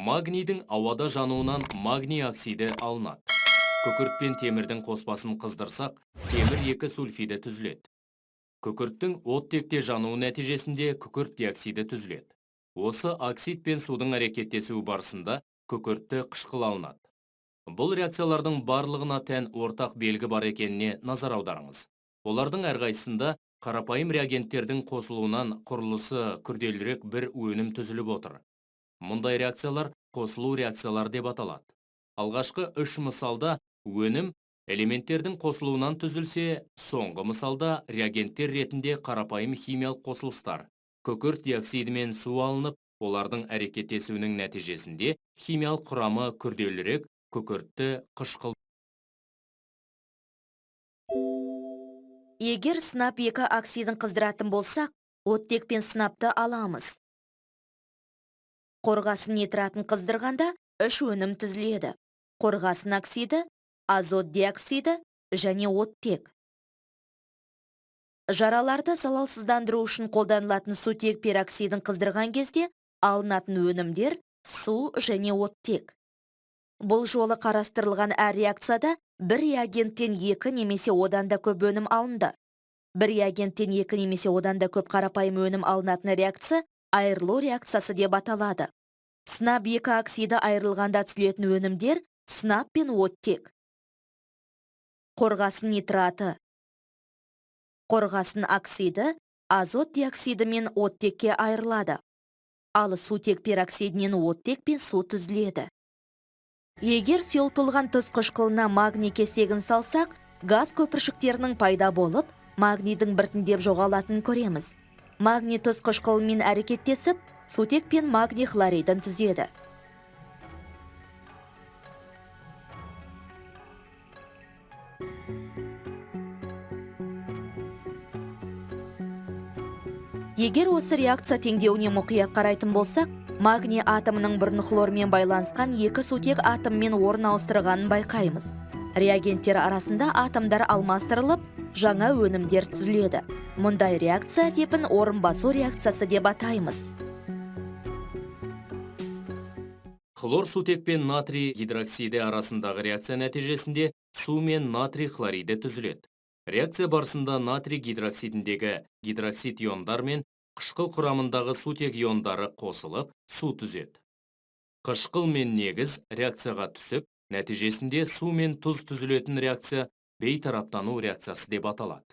Магнийдің ауада жануынан магний оксиді алынады. Күкірт пен темірдің қоспасын қыздырсақ, темір 2 сульфиді түзіледі. Күкірттің оттекте жануы нәтижесінде күкірт диоксиді түзіледі. Осы оксид пен судың әрекеттесуі барысында күкіртті қышқыл алынады. Бұл реакциялардың барлығына тән ортақ белгі бар екеніне назар аударыңыз. Олардың әрқайсысында қарапайым реагенттердің қосылуынан құрылысы күрделірек бір өнім түзіліп отыр. Мұндай реакциялар қосылу реакциялары деп аталады. Алғашқы үш мысалда өнім элементтердің қосылуынан түзілсе, соңғы мысалда реагенттер ретінде қарапайым химиялық қосылыстар, күкірт диоксиді мен су алынып, олардың әрекеттесуінің нәтижесінде химиялық құрамы күрделірек күкіртті қышқыл. Егер сынап 2 оксидін қыздыратын болсақ, оттек пен сынапты аламыз. Қорғасын нитратын қыздырғанда үш өнім түзіледі. Қорғасын оксиді, азот диоксиді және оттек. Жараларды залалсыздандыру үшін қолданылатын сутек пероксидін қыздырған кезде алынатын өнімдер су және оттек. Бұл жолы қарастырылған әр реакцияда бір реагенттен 2 немесе одан да көп өнім алынды. Бір реагенттен 2 немесе одан да көп қарапайым өнім алынатын реакция айырылу реакциясы деп аталады. Сынап 2 оксиді айырылғанда түзілетін өнімдер сынап пен оттек. Қорғасын нитраты, қорғасын оксиді азот диоксиді мен оттекке айырылады. Ал сутек пероксидінен оттек пен су түзіледі. Егер сұйылтылған тұз қышқылына магний кесегін салсақ, газ көпіршіктерінің пайда болып, магнийдің біртіндеп жоғалатынын көреміз. Магний тұз қышқылымен әрекеттесіп, сутек пен магний хлоридін түзеді. Егер осы реакция теңдеуіне мұқият қарайтын болсақ, магний атомының бұрын хлормен байланысқан екі сутек атоммен орын ауыстырғанын байқаймыз. Реагенттер арасында атомдар алмастырылып, жаңа өнімдер түзіледі. Мұндай реакция типін орын басу реакциясы деп атаймыз. Хлор сутек пен натрий гидроксиді арасындағы реакция нәтижесінде су мен натрий хлориді түзіледі. Реакция барысында натрий гидроксидіндегі гидроксид иондар мен қышқыл құрамындағы сутек иондары қосылып, су түзеді. Қышқыл мен негіз реакцияға түсіп, нәтижесінде су мен тұз түзілетін реакция бейтараптану реакциясы деп аталады.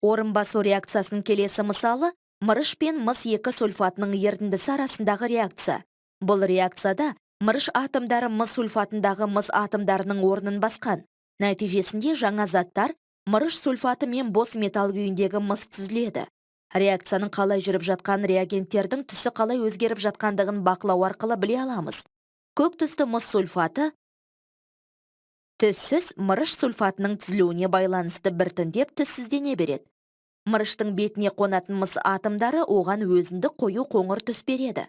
Орын басу реакциясының келесі мысалы мырыш пен мыс 2 сульфатының ерітіндісі арасындағы реакция. Бұл реакцияда мырыш атомдары мыс сульфатындағы мыс атомдарының орнын басқан. Нәтижесінде жаңа заттар мырыш сульфаты мен бос металл күйіндегі мыс түзіледі. Реакцияның қалай жүріп жатқан реагенттердің түсі қалай өзгеріп жатқандығын бақылау арқылы біле аламыз. Көк түсті мыс сульфаты түссіз мырыш сульфатының түзілуіне байланысты біртіндеп түссіздене береді. Мырыштың бетіне қонатын мыс атомдары оған өзіндік қою қоңыр түс береді.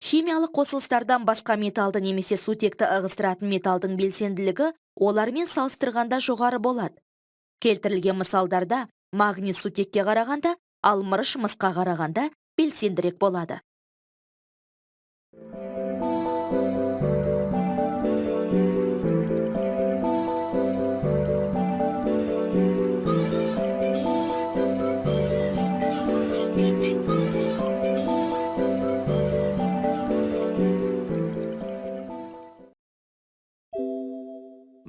Химиялық қосылыстардан басқа металды немесе сутекті ығыстыратын металдың белсенділігі олармен салыстырғанда жоғары болады. Келтірілген мысалдарда магний сутекке қарағанда, ал мырыш мысқа қарағанда белсендірек болады.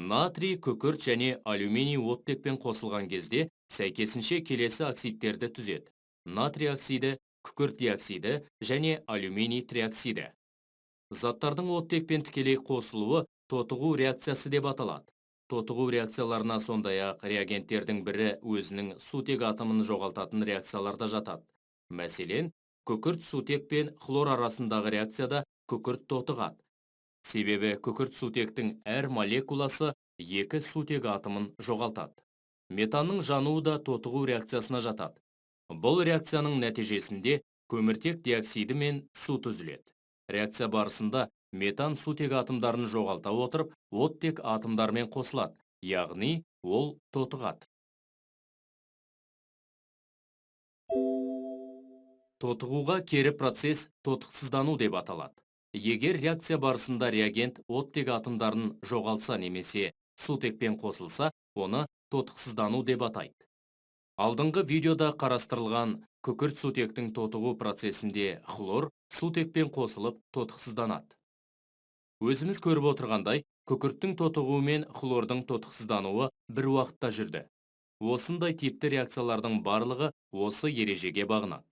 Натрий, күкірт және алюминий оттекпен қосылған кезде сәйкесінше келесі оксидтерді түзеді. Натрий оксиді, күкірт диоксиді және алюминий триоксиді. Заттардың оттекпен тікелей қосылуы тотығу реакциясы деп аталады. Тотығу реакцияларына сондай-ақ реагенттердің бірі өзінің сутек атомын жоғалтатын реакцияларда жатады. Мәселен, күкірт сутек пен хлор арасындағы реакцияда күкірт тотығады. Себебі күкірт сутектің әр молекуласы екі сутек атомын жоғалтады. Метанның жануы да тотығу реакциясына жатады. Бұл реакцияның нәтижесінде көміртек диоксиді мен су түзіледі. Реакция барысында метан сутек атомдарын жоғалта отырып, оттек атомдармен қосылады, яғни ол тотығады. Тотығуға кері процесс тотықсыздану деп аталады. Егер реакция барысында реагент оттек атомдарын жоғалтса немесе сутекпен қосылса, оны тотықсыздану деп атайды. Алдыңғы видеода қарастырылған күкірт сутектің тотығу процесінде хлор сутекпен қосылып тотықсызданады. Өзіміз көріп отырғандай, күкірттің тотығуы мен хлордың тотықсыздануы бір уақытта жүрді. Осындай типті реакциялардың барлығы осы ережеге бағынады.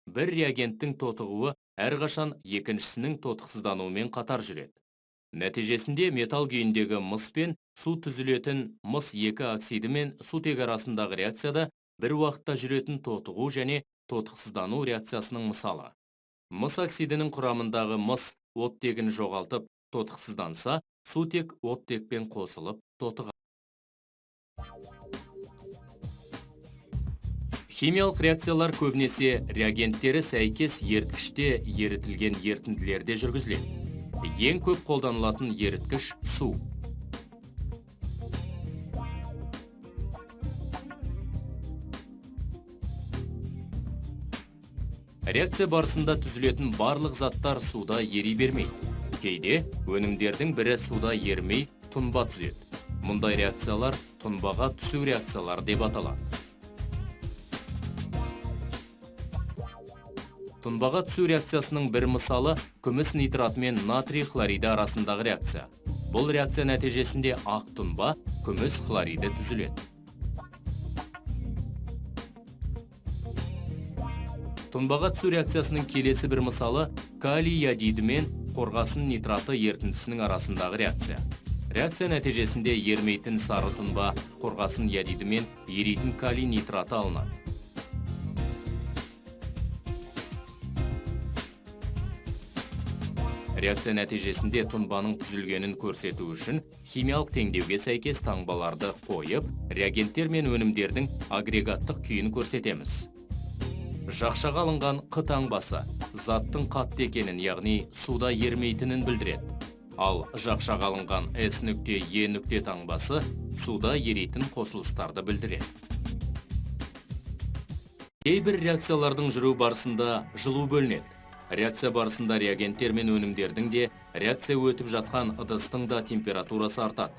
Бір реагенттің тотығуы әрқашан екіншісінің тотықсыздануымен қатар жүреді. Нәтижесінде металл күйіндегі мыс пен су түзілетін мыс 2 оксиді мен сутек арасындағы реакцияда бір уақытта жүретін тотығу және тотықсыздану реакциясының мысалы. Мыс оксидінің құрамындағы мыс оттегін жоғалтып тотықсызданса, сутек оттекпен қосылып тотығады. Химиялық реакциялар көбінесе реагенттері сәйкес еріткіште ерітілген ерітінділерде жүргізіледі. Ең көп қолданылатын еріткіш су. Реакция барысында түзілетін барлық заттар суда ери бермейді. Кейде өнімдердің бірі суда ерімей тұнба түзеді. Мұндай реакциялар тұнбаға түсу реакциялары деп аталады. Тұнбаға түсу реакциясының бір мысалы күміс нитраты мен натрий хлориді арасындағы реакция. Бұл реакция нәтижесінде ақ тұнба күміс хлориді түзіледі. Тұнбаға түсу реакциясының келесі бір мысалы калий йодиді мен қорғасын нитраты ерітіндісінің арасындағы реакция. Реакция нәтижесінде ерімейтін сары тұнба қорғасын йодиді мен еритін калий нитраты алынады. Реакция нәтижесінде тұнбаның түзілгенін көрсету үшін химиялық теңдеуге сәйкес таңбаларды қойып, реагенттер мен өнімдердің агрегаттық күйін көрсетеміз. Жақшаға алынған Қ таңбасы заттың қатты екенін, яғни суда ерімейтінін білдіреді. Ал жақшаға алынған С нүкте Е нүкте таңбасы суда еритін қосылыстарды білдіреді. Кейбір реакциялардың жүру барысында жылу бөлінеді. Реакция барысында реагенттер мен өнімдердің де, реакция өтіп жатқан ыдыстың да температурасы артады.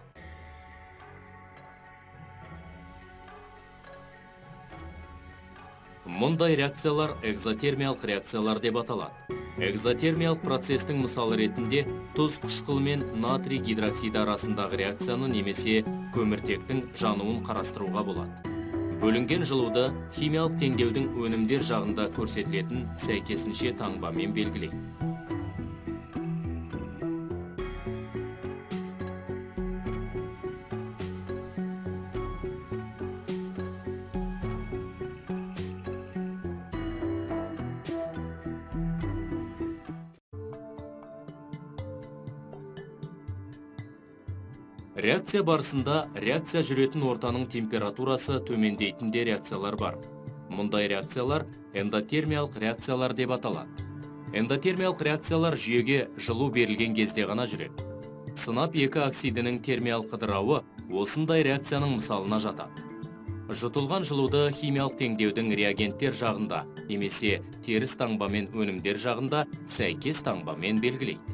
Мұндай реакциялар экзотермиялық реакциялар деп аталады. Экзотермиялық процестің мысалы ретінде тұз қышқыл мен натрий гидроксиді арасындағы реакцияны немесе көміртектің жануын қарастыруға болады. Бөлінген жылуды химиялық теңдеудің өнімдер жағында көрсетілетін сәйкесінше таңбамен белгілейді. Реакция барысында реакция жүретін ортаның температурасы төмендейтін де реакциялар бар. Мұндай реакциялар эндотермиялық реакциялар деп аталады. Эндотермиялық реакциялар жүйеге жылу берілген кезде ғана жүреді. Сынап 2 оксидінің термиялық ыдырауы осындай реакцияның мысалына жатады. Жұтылған жылуды химиялық теңдеудің реагенттер жағында немесе теріс таңбамен өнімдер жағында сәйкес таңбамен белгілейді.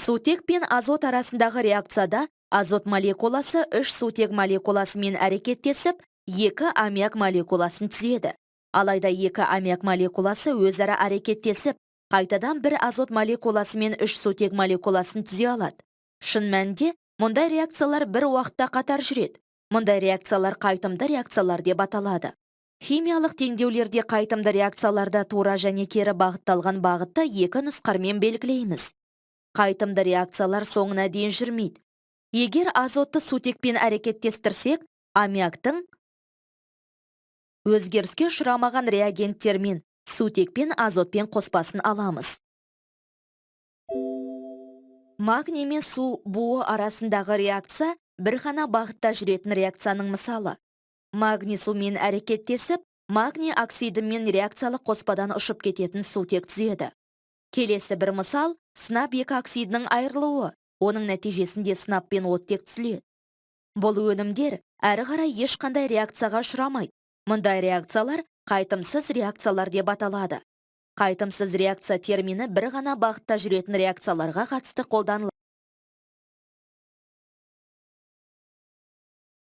Сутек пен азот арасындағы реакцияда азот молекуласы 3 сутек молекуласымен әрекеттесіп, 2 аммиак молекуласын түзеді. Алайда 2 аммиак молекуласы өзара әрекеттесіп, қайтадан бір азот молекуласымен 3 сутек молекуласын түзе алады. Шын мәнінде, мұндай реакциялар бір уақытта қатар жүреді. Мұндай реакциялар қайтымды реакциялар деп аталады. Химиялық теңдеулерде қайтымды реакцияларда тура және кері бағытталған бағытта екі нұсқармен белгілейміз. Қайтымды реакциялар соңына дейін жүрмейді. Егер азотты сутекпен әрекеттестірсек, аммиактың өзгеріске ұшырамаған реагенттермен, сутекпен азотпен қоспасын аламыз. Магний мен су буы арасындағы реакция бір ғана бағытта жүретін реакцияның мысалы. Магний сумен әрекеттесіп, магний оксидімен реакциялық қоспадан ұшып кететін сутек түзеді. Келесі бір мысал сынап 2 оксидінің айырылуы, оның нәтижесінде сынап пен оттек түзіледі. Бұл өнімдер әрі қарай ешқандай реакцияға ұшырамайды. Мұндай реакциялар қайтымсыз реакциялар деп аталады. Қайтымсыз реакция термині бір ғана бағытта жүретін реакцияларға қатысты қолданылады.